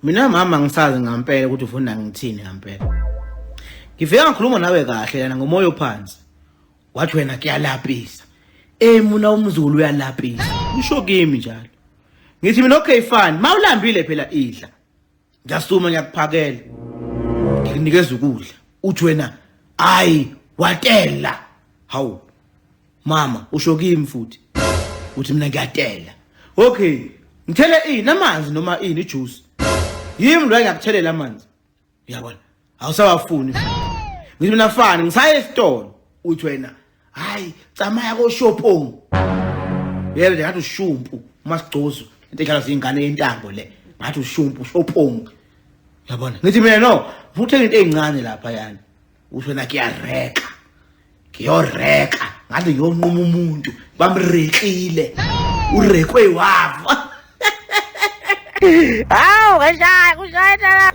Mina mama ngisazi ngampela ukuthi ufuna ngithini ngampela. Ngifike ngakhuluma nawe kahle lana ngomoya ophansi. Wathi wena kuyalapisa. Eh muna umzulu uyalapisa. Usho kimi njalo. Ngithi mina okay fine, mawulambile phela idla. Ngiyasuma ngiyakuphakela. Ngikunikeza ukudla. Uthi wena ayi watela. Hawu. Mama usho kimi futhi. Uthi mina ngiyatela. Okay, ngithele ini amanzi noma ini ijuice. Yimi lo ngiyakuthelela amanzi. Uyabona? Awusawafuni. Ngithi mina fani ngisaye esitolo. Uthi wena hayi camaya ko shopping. Yebo nje ngathi ushumpu umasigcozo into edlalwa zingane yentambo le. Ngathi ushumpu shopping. Uyabona? Ngithi mina no, ngifuna ukuthenga into ezincane lapha yani. Uthi wena kuyareka. Ngiyoreka ngathi ngiyonquma umuntu bamrekile. Urekwe wava. Hawu, kushaya, kushaya.